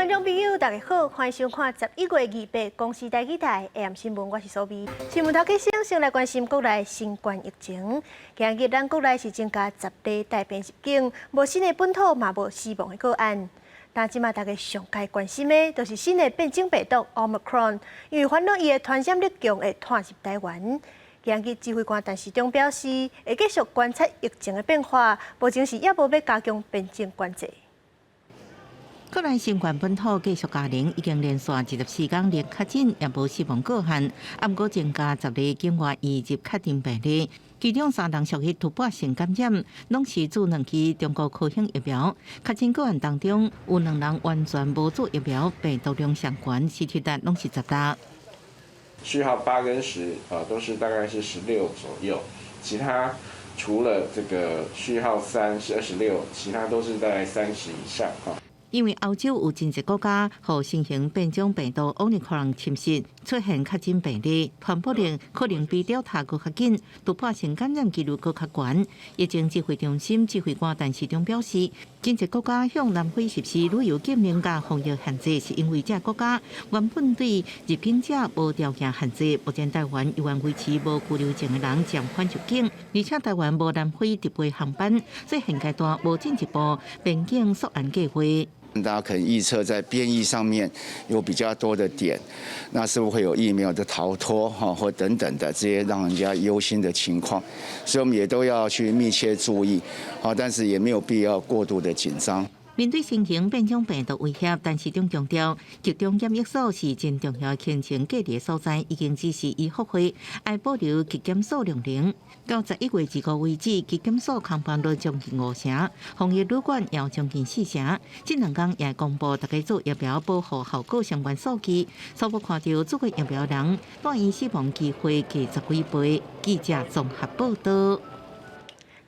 眾朋友，大家好，歡迎收看11月28公視台語台 AM 新聞，我是蘇美。新聞頭起先，先來關心國內新冠疫情。今日咱國內是增加10例帶病入境，無新的本土嘛無死亡的個案。但這馬大家上該關心的，就是新的變種病毒 Omicron，因為煩惱伊的傳染力強，會傳入台灣。今日指揮官陳時中表示，會繼續觀察疫情的變化，目前是猶無欲加強邊境管制。國內新冠本土繼續加零，已經連續24天零確診，也無死亡個案。毋過增加10例境外移入確診病例，其中三人屬於突破性感染，攏是注兩劑中國科興疫苗。確診個案當中有兩人完全無注疫苗，病毒量上懸，CT 值攏是16。序號8跟10啊，都是大概是16左右，其他除了這個序號3是26，其他都是在30以上啊。因為歐洲有真濟國家，予新型變種病毒奧密克戎侵襲，出現確診病例，傳播力可能比 Delta 閣較緊，突破性感染幾率閣較懸。疫情指揮中心指揮官陳時中表示，真濟國家向南非實施旅遊禁令佮防疫限制，是因為這國家原本對入境者無條件限制，目前台灣猶原維持無居留證的人暫緩入境，而且台灣無南非直飛航班，所以現階段無進一步邊境溯源計劃。大家可能預測在變異上面有比較多的點，那是不是會有疫苗的逃脫哈，或等等的這些讓人家憂心的情況，所以我們也都要去密切注意，好，但是也沒有必要過度的緊張。面對新型變種病毒威脅，陳時中強調，集中檢疫所是真重要的清隔離所在，已經指示醫福會愛保留疾檢所量能。到11月25為止，疾檢所空房率將近五成，防疫旅館也將近四成。這兩工也公布逐家注疫苗保護效果相關數據，初步看著注過疫苗人，住院死亡機會低十幾倍。記者綜合報道。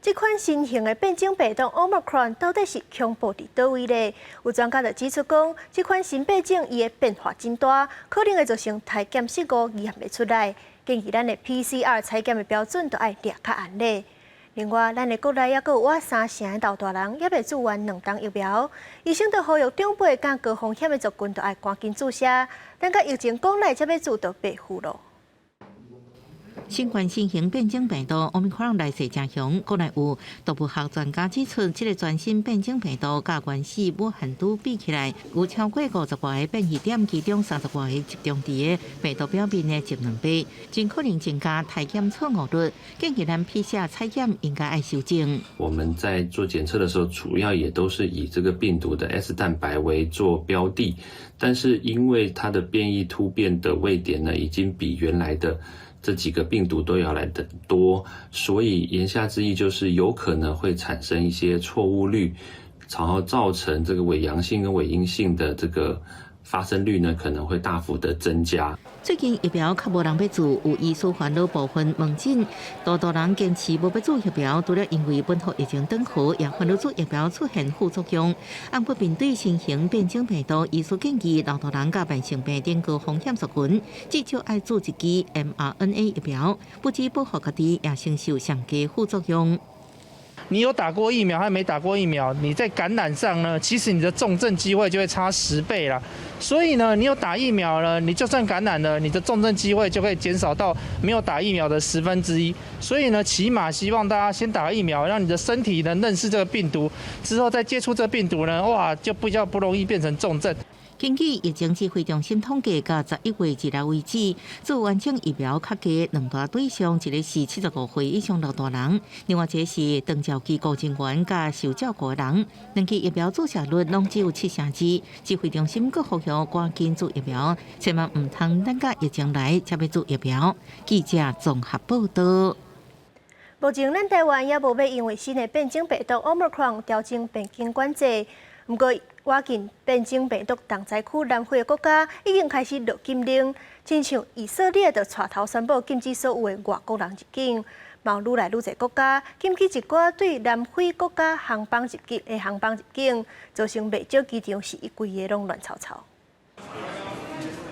這款新型的變種病毒 Omicron 到底是恐怖佇佗位咧？有專家就指出講，這款新變種伊的變化真大，可能會造成篩檢失誤驗袂出來。建議咱的 PCR 採檢的標準都愛掠較嚴咧。另外，咱的國內猶閣有倚三成的老大人猶未注完兩針疫苗，醫生就呼籲長輩佮高風險的族群都愛趕緊注射，等到疫情過來才欲注就白付囉。新冠新型變種病毒奧密克戎來勢誠兇，國內有毒物學專家指出，這個全新變種病毒佮原始武漢株比起來，有超過50外個變異點，其中30外個集中佇个病毒表面的一兩倍，真可能增加篩檢錯誤率。建議咱 PCR 採檢應該愛修正。我們在做檢測的時候，主要也都是以這個病毒的 S 蛋白為做標的，但是因為它的變異突變的位點呢，已經比原來的這幾個病毒都要來得多，所以言下之意就是有可能會產生一些錯誤率，然後造成這個偽陽性跟偽陰性的這個發生率呢，可能會大幅的增加。最近疫苗較無人欲注，有醫師煩惱部分門診，多多人堅持無欲注疫苗，除了因為本土疫情轉好，也煩惱注疫苗出現副作用。毋過面對新型變種病毒，醫師建議老大人佮慢性病等高風險族群，至少愛注一劑 mRNA 疫苗，不止保護家己，也承受上低副作用。你有打過疫苗還沒打過疫苗，你在感染上呢，其實你的重症機會就會差10倍啦。所以呢，你有打疫苗了，你就算感染了，你的重症機會就會減少到沒有打疫苗的1/10。所以呢，起碼希望大家先打疫苗，讓你的身體能認識這個病毒，之後再接觸這個病毒呢，哇，就比較不容易變成重症。根據疫情指揮中心統計，到11月2日為止，注完整疫苗較低兩大對象，一個是75歲以上老大人，另外一個是長照機構人員佮受照顧人。兩劑疫苗注射率攏只有72%。指揮中心閣呼籲趕緊注疫苗，千萬毋通等到疫情來才欲注疫苗。記者綜合報道。目前咱台灣猶無欲因為新的變種病毒 Omicron 調整邊境管制，毋過倚近變種病毒重災區南非的國家已經開始落禁令，親像以色列就帶頭宣布禁止所有的外國人入境，嘛有愈來愈濟國家禁止一寡對南非國家航班入境的航班入境，造成袂少機場是一規个攏亂糟糟。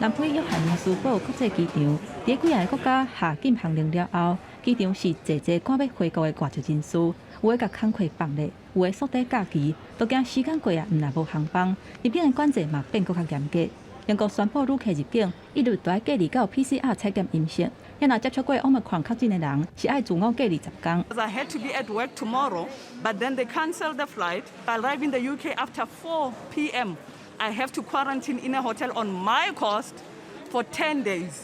南非約翰尼斯堡國際機場，佇幾个國家下禁航令了後，機場是濟濟趕欲回國的外籍人士，有的共工課放咧，有的縮短假期，都驚時間過啊，毋但無航班，入境的管制嘛變閣較嚴格。英國宣布旅客入境一律都愛隔離到 PCR 採檢陰性，若接觸過 Omicron 確診的人，是愛自我隔離10工。 I had to be at work tomorrow, but then they cancelled the flight. I arrived in the UK after 4 p.m. I have to quarantine in a hotel on my cost for 10 days.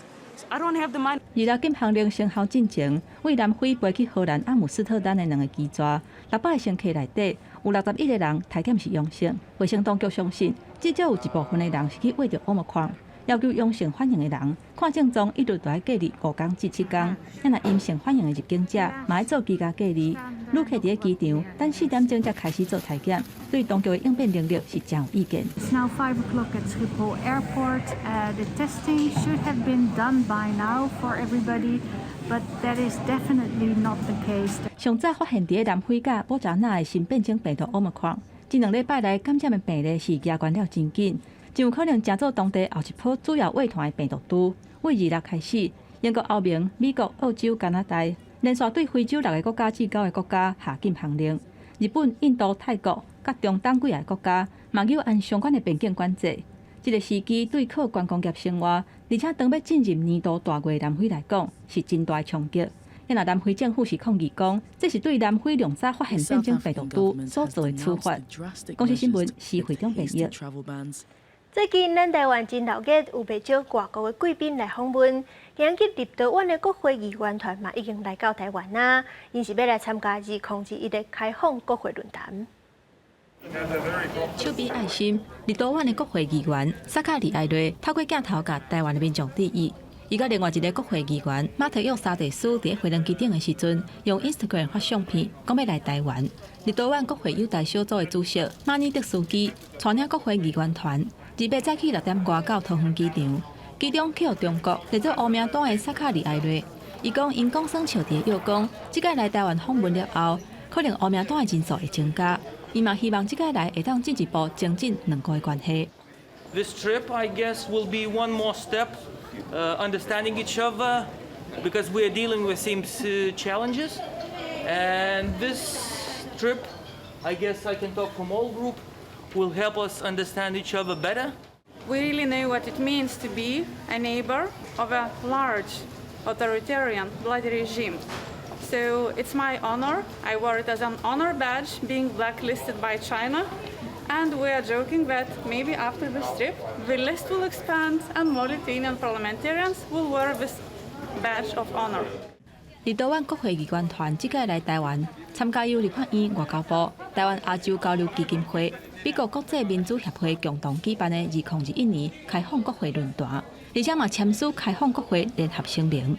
I don't have the money. 二六禁航令生效進前，對南非飛去荷蘭阿姆斯特丹的兩个機座，600个乘客內底有61個人篩檢是陽性。衛生當局相信，至少有一部分的人是去秽著 Omicron，要求陽性反應的人看症狀一律都愛隔離5工至7工。若陰性反應的入境者，嘛愛做居家隔離。旅客佇咧機場等4點鐘才開始做篩檢，對當局的應變能力是誠有意見。 It's now 5 o'clock at Schiphol Airport. The testing should have been done by now for everybody, but that is definitely not the case. 上早發現佇咧南非佮波札那的新變種病毒 Omicron，這兩禮拜來感染的病例是加懸了真緊，真有可能成做當地後一波主要遺傳的病毒株。對二六開始，英國、歐盟、美國、澳洲、加拿大連續對非洲六个國家至九个國家下禁航令。日本、印度、泰國佮中東幾个國家嘛有按相關的邊境管制。這个時機對靠觀光業生活，而且當欲進入年度大月南非來講，是真大的衝擊。若南非政府是抗議講，這是對南非上早發現變種病毒株所做的處罰。公視新聞施會長編譯。最近咱台灣真鬧熱，有袂少外國的貴賓來訪問。今日立陶宛的國會議員團嘛已經來到台灣啦，𪜶是欲來參加2021的開放國會論壇。手比愛心，立陶宛的國會議員薩卡里埃瑞透過鏡頭共台灣的民眾致意。伊佮另外一个國會議員馬特約沙地斯佇飛輪機頂的時陣，用 Instagram 發相片，講欲來台灣。立陶宛國會友台小組的主席馬尼德斯基帶領國會議員團，28早起6點外到桃園機場，機場去予中國列做烏名單的薩卡里埃瑞。伊講𪜶講耍笑佇咧講，這擺來台灣訪問了後，可能烏名單的人數會增加。伊嘛希望這擺來會當進一步增進兩國的關係。 This trip, I guess, will be one more step, understanding each other, because we are dealing with same challenges. And this trip, I guess I can talk from all group, will help us understand each other better. We really know what it means to be a neighbor of a large authoritarian bloody regime. So it's my honor. I wore it as an honor badge, being blacklisted by China. And we are joking that maybe after this trip, the list will expand and more Lithuanian parliamentarians will wear this badge of honor. 立陶宛國會議員團這擺來台灣參加由立法院外交部、台灣亞洲交流基金會、美國國際民主協會共同舉辦的2021年開放國會論壇，而且嘛簽署開放國會聯合聲明。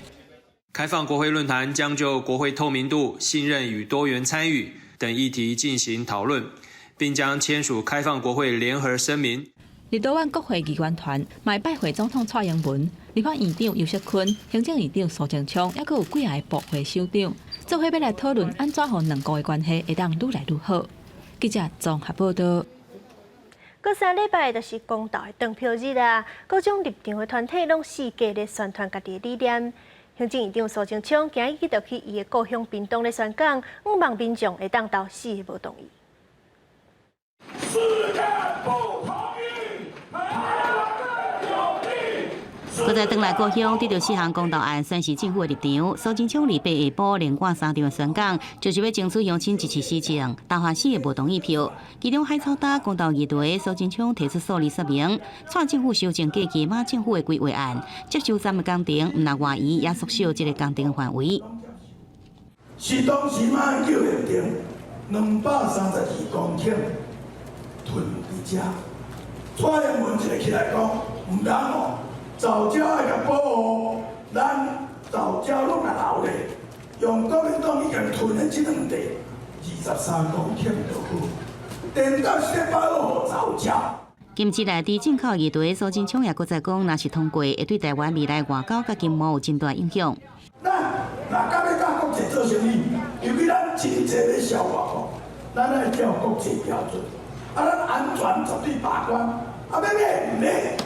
開放國會論壇將就國會透明度、信任與多元參與等議題進行討論，並將簽署開放國會聯合聲明。立陶宛國會議員團嘛拜會總統蔡英文、立法院長游錫堃、行政院長蘇貞昌，抑閣有幾个部會首長，做伙欲來討論按怎予兩國的關係會當愈來愈好。記者綜合報道。閣3禮拜就是公投的投票日啊！各種立場的團體攏四界咧宣傳家己的理念。行政院長蘇貞昌今日就去伊的故鄉屏東咧宣講，向望民眾會當投四个無同意。四個不同意，台灣更有利。閣再轉來故鄉，對著四項公投案宣示政府的立場。蘇貞昌28下晡連貫三場的宣講，就是欲爭取鄉親支持施政，投下四个無同意票。其中海草礁公投議題，蘇貞昌提出數字說明，蔡政府修正過去馬政府的規劃案，接收站的工程，毋但外移，也縮小這个工程範圍。是當時馬英九認定232公頃囤佇遮，蔡英文一个起來講，毋通哦。藻礁愛共保護，咱藻礁攏來留咧，用國民黨已經吞的這兩塊23公頃就好，顛倒是咧保護藻礁。今次來佇進口議題，蘇貞昌也閣再講，若是通過，會對台灣未來外交佮經貿有真大影響。咱若欲佮國際做生意，尤其咱真濟咧銷外國，咱愛照國際標準，啊，咱安全絕對把關，啊，欲買毋買？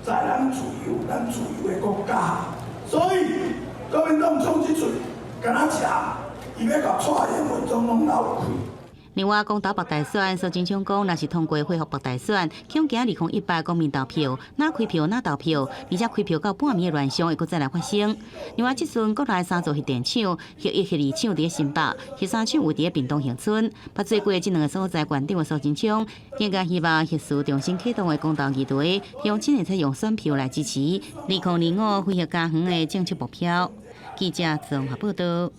在咱自由、咱自由的國家。所以國民黨創這喙，敢若食，伊欲共蔡英文總統鬧開。另外，公投北大選，蘇貞昌講，若是通過恢復北大選，恐驚2018公民投票，哪開票哪投票，而且開票到半暝的亂象會閣再來發生。另外，這陣國內三座核電廠，核一、核二廠佇咧新北，核三廠位佇咧屏東恆春。捌做過這兩個所在縣長的蘇貞昌，更加希望核四重新啟動的公投議題，鄉親會採用選票來支持2025恢復嘉園的政策目標。記者綜合報道。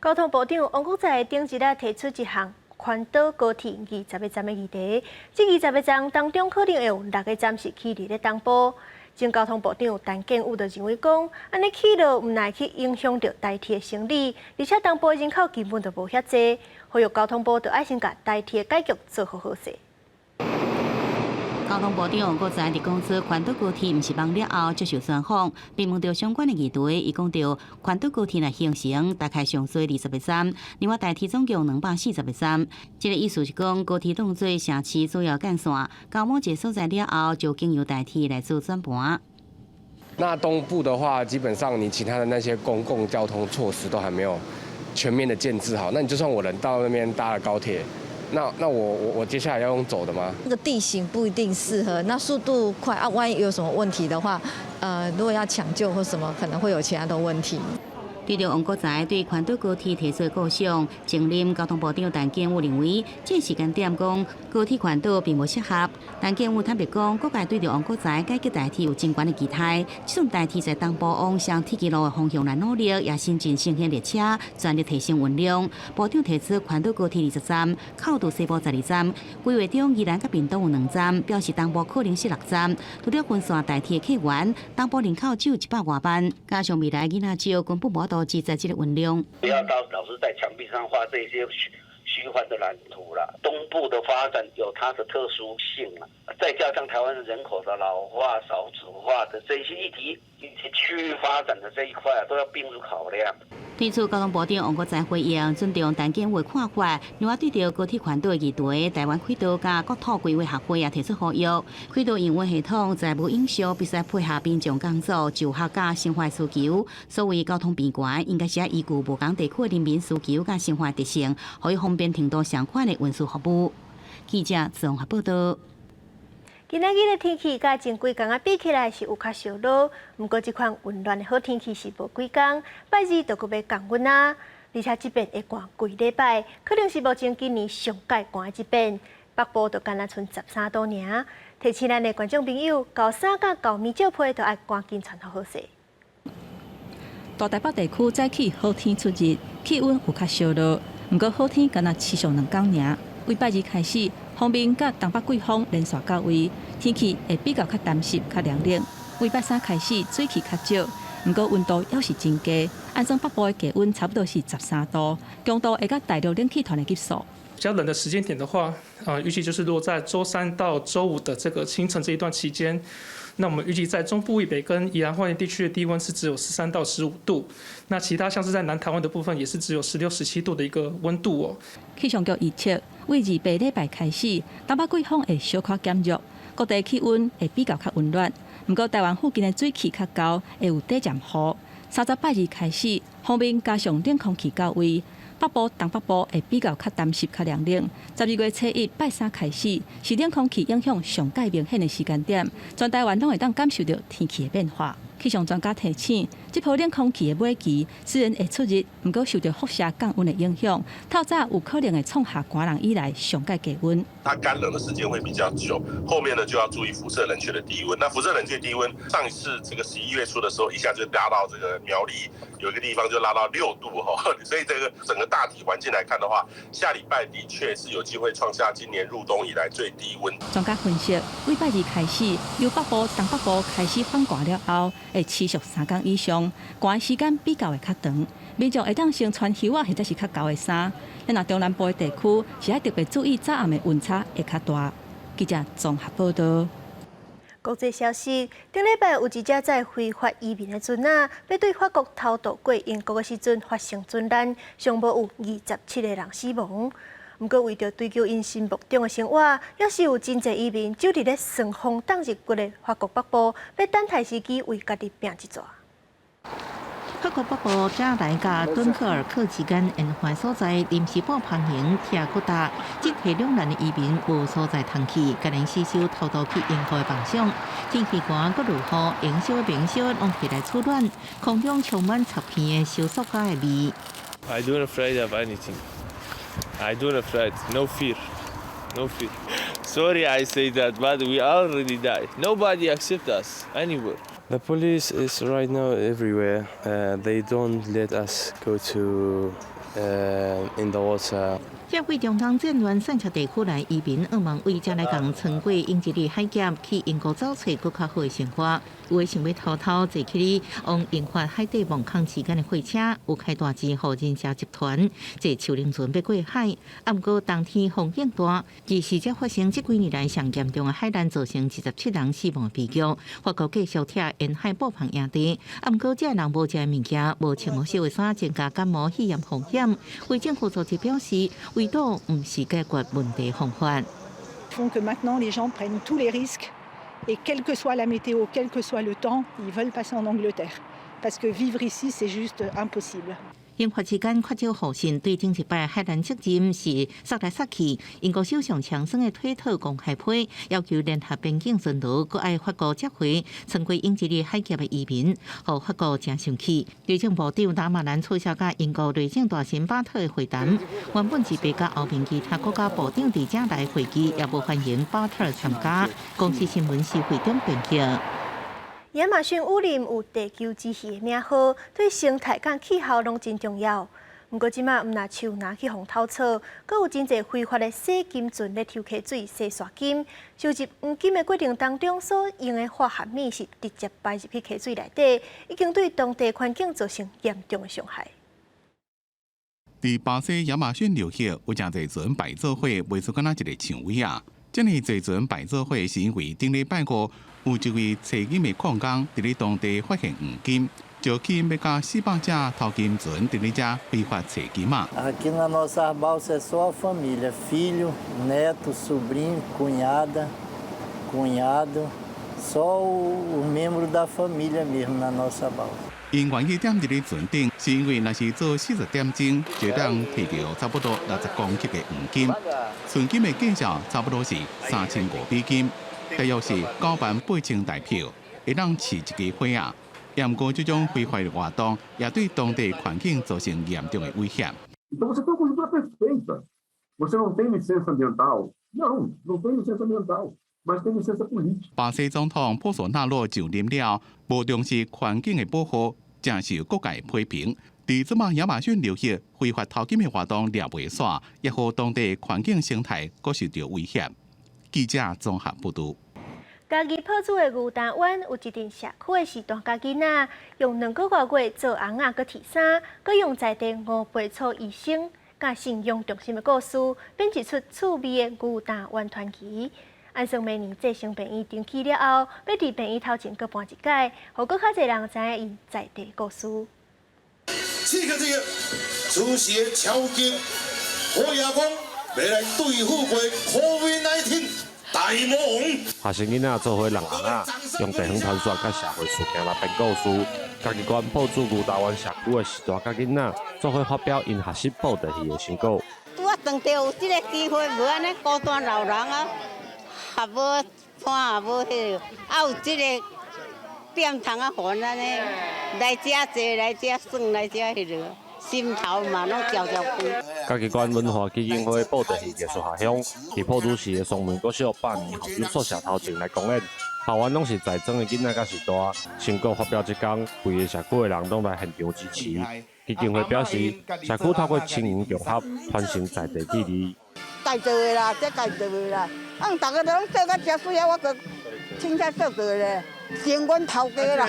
交通部長王國材頂日仔提出一項環島高鐵二十個站的議題，這二十個站當中可能會有六個站是起佇咧東部。前交通部長陳建宇就認為講，按呢起落毋但去影響著台鐵的生理，而且東部的人口根本就無遐濟，呼籲交通部就愛先共台鐵改革做好好勢。交通部長王國材佇講出環島高鐵毋是夢了後接受專訪，並問著相關的議題，伊講著環島高鐵若形成，大概上濟二十個站，另外台鐵總共240個站。這個意思是講高鐵當做城市主要幹線，到某一個所在了後，就經由台鐵來做轉盤。那東部的話，基本上你其他的那些公共交通措施都還沒有全面的建置好，那你就算我人到那邊搭了高鐵，那我接下來要用走的嗎？那個地形不一定適合，那速度快啊，萬一有什麼問題的話，如果要搶救或什麼，可能會有其他的問題。對著王國材對環島高鐵提出構想，前任交通部長陳建武認為，這個時間點講高鐵環島並無適合。陳建武坦白講，各界對著王國材改革台鐵有真懸的期待。這陣台鐵在東部往向鐵路的方向來努力，也新進新興列車，全力提升運量。部長提出環島高鐵二十站，扣除西部12站，規劃中宜蘭佮屏東有兩站，表示東部可能是六站。除了分散台鐵客源，東部人口只有100外萬，加上未來囡仔少，根本無法度支持這個運量。不要到老是在牆壁上畫這些虛幻的藍圖了。東部的發展有它的特殊性了，再加上台灣人口的老化、少子化的這些議題，以及區域發展的這一塊都要併入考量。對此，交通部長王國材回應，尊重陳建武看法。另外，對著高鐵環島議題，台灣軌道佮國土規劃學會也提出呼籲，軌道營運系統在無影響，必須配合民眾工作、就學佮生活需求。所謂交通便攜，應該是愛依據無仝地區的人民需求佮生活特性，予伊方便程度相款的運輸服務。記者綜合報道。今仔日的天氣佮前幾工仔比起來是有較燒熱，毋過這款溫暖的好天氣是無幾工，拜二就閣欲降溫啊！而且這擺會寒規禮拜，可能是目前今年上蓋寒的一擺。北部就干焦賰13度爾，提醒咱的觀眾朋友，厚衫佮厚棉罩被都愛趕緊穿好好勢。大台北地區早起好天出日，氣溫有較燒熱，毋過好天干焦持續2工爾。對拜二開始，鋒面佮東北季風連續到位，天氣會比較較乾濕、較涼冷。對拜三開始，水汽較少，毋過溫度猶是真低。按算北部的低溫差不多是13度，強度會佮大陸冷氣團的級數。比較冷的時間點的話，預計就是落在週三到週五的這個清晨這一段期間。那我們預計在中部以北跟宜蘭花蓮地區的低溫是只有13到15度，那其他像是在南台灣的部分也是只有16、17度的一個溫度哦。氣象局預測，對二八禮拜開始，東北季風會小可減弱，各地氣溫會比較較溫暖。毋過台灣附近的水汽較厚，會有短暫雨。30拜二開始，鋒面加上冷空氣到位，北部、東北部會比較較乾濕、較涼冷。12月初一拜三開始，是冷空氣影響上蓋明顯的時間點，全台灣攏會當感受著天氣的變化。氣象專家提醒，這波冷空氣的尾期雖然會出熱，毋過受著輻射降溫的影響，透早有可能會創下寒人以來上蓋低溫。它乾冷的時間會比較久，後面呢就要注意輻射冷卻的低溫。那輻射冷卻低溫，上一次這個11月初的時候，一下就拉到這個苗栗有一個地方就拉到6度哈，所以這個整個大體環境來看的話，下禮拜的確是有機會創下今年入冬以來最低溫。專家分析，對拜二開始，由北部、東北部開始放寒了後，會持續3工以上，寒的時間比較會較長。民眾會當先穿袖仔或者是較厚的衫。若中南部的地區是愛特別注意早暗的溫差會較大。記者綜合報道。國際消息，頂禮拜有一隻載非法移民的船仔，欲對法國偷渡過英國的時陣發生船難，上無有27個人死亡。毋過為著追求𪜶心目中的生活，猶是有真濟移民走佇咧順風擋入骨的法國北部，欲等待時機為家己拚一逝。法國北部加萊佮敦克爾克之間沿海所在，臨時布棚營拆閣搭，進退兩難的移民無所在通去，共人死守偷渡去英國的夢想。天氣寒閣落雨，燃燒的冰箱攏提來取暖，空中充滿插片的燒塑膠的味。 I don't afraid of anything. I don't afraid. No fear. No fear. Sorry I say that, but we already die. Nobody accept us anywhere. The police is right now everywhere. They don't let us go to in the water. 這位中東戰亂散赤地區來移民，向望為遮來共穿過英吉利海峽去英國走揣閣較好的生活。有的想欲偷偷坐去往英法海底墓坑之間的火車，有開大錢予人蛇集團坐樹輪船欲過海。啊，毋過當天風湧大，其實才發生這幾年來上嚴重的海難，造成27人死亡悲劇。法國繼續拆沿海布棚營地，啊，毋過這人無食的物件，無穿合適的衫，增加感冒肺炎風險。非政府組織表示，圍堵毋是解決問題方法。 Font que maintenant les gens prennent tous les risques et quelle que soit la météo, quel que soit le temps, ils veulent passer en Angleterre parce que vivre ici, c'est juste impossible. 英法之間缺少互信，對頂一擺海難責任是捒來捒去。英國首相強生的推特公開批，要求聯合邊境巡邏，閣愛法國接回穿過英吉利海峽的移民，予法國誠生氣。內政部長達馬蘭取消佮英國內政大臣巴特的會談，原本是白佮歐盟其他國家部長佇遮來會議，也無歡迎巴特參加。公視新聞是會長編輯。亞馬遜雨林有地球之肺的名號，對生態佮氣候攏真重要。毋過這馬毋若樹若去予偷草，閣有真濟非法的洗金船咧抽溪水、洗沙金。收集黃金的過程當中所用的化學物是直接排入去溪水內底，已經對當地環境造成嚴重的傷害。佇巴西亞馬遜流域有誠濟船排做伙，袂輸敢若一个象尾仔。這爾濟船排做伙，是因為頂禮拜五有一位揣金的礦工佇咧當地發現黃金，就吸引欲佮400隻偷金船佇咧遮非法揣金仔。 Aqui na nossa balsa é só a família, filho, neto, sobrinho, cunhada, cunhado, só o membro da família mesmo na nossa balsa. 𪜶願意踮佇咧船頂，是因為若是做40點鐘，就會當提著差不多60公克的黃金。純金的價值差不多是3500美金，大約是98,000台票，會當飼一家伙仔。也毋過，這種非法的活動也對當地環境造成嚴重的威脅。 Então você tem uma conjuntura perfeita. Você não tem licença ambiental? Não, não tem licença ambiental, mas tem licença política. 巴西總統波索納洛就任了，無重視環境的保護，誠受各界批評。佇這馬亞馬遜流域非法偷金的活動掠袂煞，也予當地環境生態閣受著威脅。記者綜合報導。嘉義朴子的牛犢灣有一陣社區的序大佮囡仔，用2個外月做尪仔閣鐵衫，閣用在地吳培初醫生佮信仰中心的故事，編織出趣味的牛犢灣傳奇。按算明年濟生病院重啟了後，欲佇病院頭前閣辦一擺，予閣較濟人知影𪜶在地故事。此刻這個此時的超級火野公，欲來對付過 COVID-19 大魔王。學生囡仔做伙弄尪仔，用地方傳說佮社會事件來編故事。嘉義縣朴子牛犢灣社區的序大佮囡仔做伙發表𪜶學習布袋戲的成果。拄仔當著有這个機會，無按呢孤單老人啊，也無伴也無彼个，啊有這个店通啊，予咱呢來遮坐，來遮耍，來遮彼落，心頭嘛攏焦焦光。嘉義縣文化基金會布袋戲藝術下鄉，佇朴子市的雙門國小百年校友宿舍頭前來公演。校園攏是在莊的囡仔佮序大，成果發表這工，規个社區的人攏來現場支持。基金會表示，社區透過青銀共合，傳承在地記憶。家做的啦，這家做的啦，啊，逐个攏做甲誠媠啊，我閣凊彩做做咧，成阮頭家啦。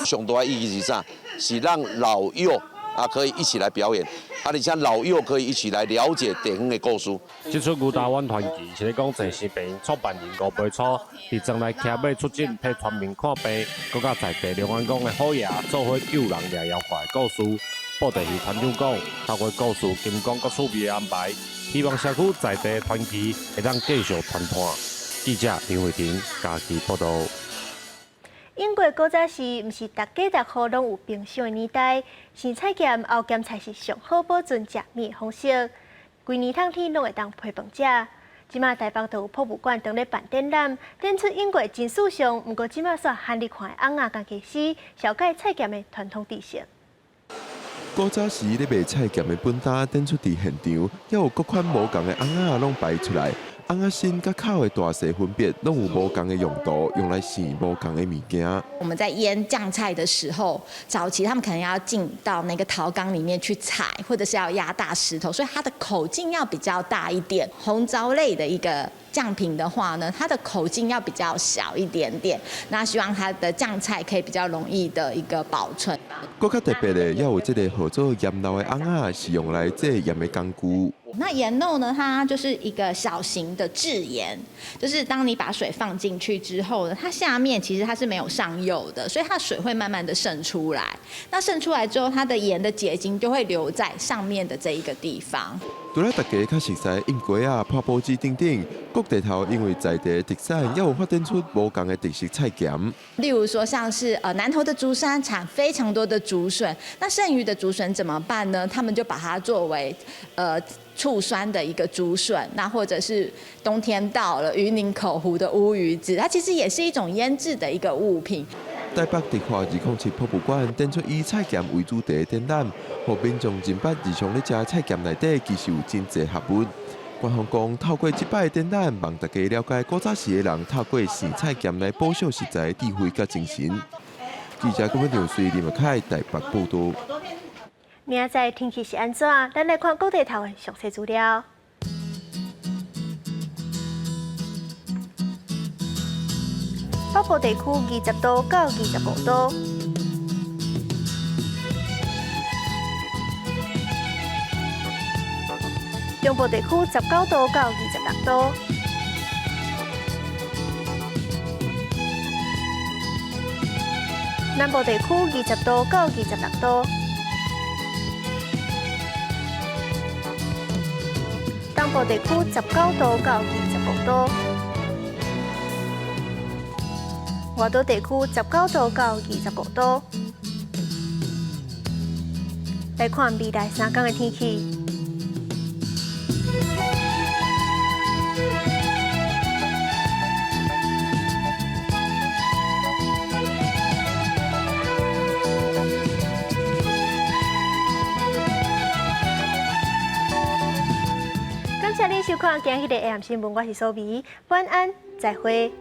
上大意義是啥？是讓老幼啊可以一起來表演，啊，而且老幼可以一起來了解地方的故事。這齣牛犢灣傳奇是咧講濟生病院創辦人吳培初佇莊內騎馬出診，替村民看病，閣佮在地龍安宮的虎爺做伙救人掠妖怪的故事。布袋戲團長講，透過故事金光閣趣味的安排，希望社區在地團聚會當繼續傳播。記者林慧婷嘉義報導。英國古早時，毋是逐家逐戶攏有冰箱的年代，生菜鹹、熬鹹菜是上好保存食物的方式。規年冬天攏會當配飯食。這馬台北就有博物館當咧辦展覽，展出英國真時尚，毋過這馬煞罕咧看的尪仔佮技師，紹介菜鹹的傳統知識。古早時咧賣菜鹹的本單展出佇現場，猶有各款無仝的甕仔攏擺出來，甕仔身佮口的大細分別攏有無仝的用途，用來盛無仝的物件。我們在醃醬菜的時候，早期他們可能要進到那個陶缸裡面去踩，或者是要壓大石頭，所以它的口徑要比較大一點。紅糟類的一個醬品的話呢，它的口徑要比較小一點點，那希望它的醬菜可以比較容易的一個保存。閣較特別的，猶有這個號做鹽漏的甕仔，是用來製鹽的工具。那鹽漏呢？它就是一個小型的製鹽，就是當你把水放進去之後呢，它下面其實它是沒有上釉的，所以它水會慢慢的滲出來。那滲出來之後，它的鹽的結晶就會留在上面的這一個地方。除了大家較熟悉印粿仔、破報紙等等，各地頭因為在地特產，也有發展出無仝的特色菜鹹。例如說，像是南投的竹山產非常多的竹筍，那剩餘的竹筍怎麼辦呢？他們就把它作為醋酸的一個竹筍，那或者是冬天到了雲林口湖的烏魚子，它其實也是一種醃製的一個物品。台北迪化207博物館展出以菜鹹為主題的展覽，予民眾認捌日常咧食菜鹹內底其實有真濟學問。官方講，透過這擺的展覽，望大家了解古早時的人透過生菜鹹來保惜食材的智慧佮精神。記者郭文亮、隨林麥凱台北報導。明仔載天氣是按怎？咱來看各地頭的詳細資料。北部地區20度到25度，中部地區19度到26度，南部地區20度到26度。東部地區19度到25度，外島地區19度到25度。來看未來三天的天氣。感謝您收看今日的 AM 新聞，我是蘇美，晚安，再會。